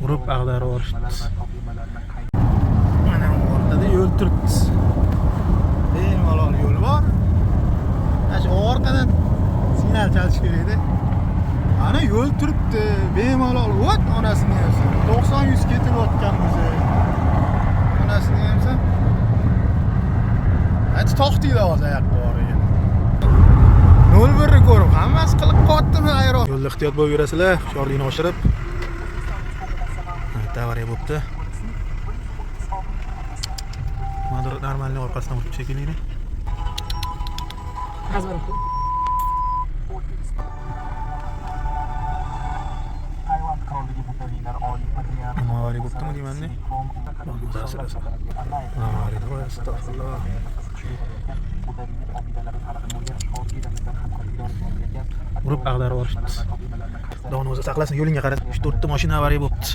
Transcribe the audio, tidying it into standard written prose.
Urib ag'darib yuborishdi. Mana o'rtada yo'l turibdi. Bemalol yo'l bor. Mana shu orqadan signal chalish kerak edi. Ana yo'l turibdi, bemalol. Vo't onasini yemsin. 90-100 ketilayotgan o'zi. Onasini yemsin. Ayt to'xtaydi hozir oyoqqa borib. 01 ni ko'rib hammasi qiliq qotdimi ayron. Yo'lda ehtiyot bo'lib yurasizlar, hushyorlikni oshirib. Evet, avariya bo'pti. Nimadir normalniy orqasidan urib shekilli. Nima avariya bo'ptimi deyman-da. Avariya, voy astag'firulloh. Urib ag'darib yuborishdi. Xudoning o'zi saqlasin, yo'lingga qara. 3-4 ta mashina avariya bo'pti.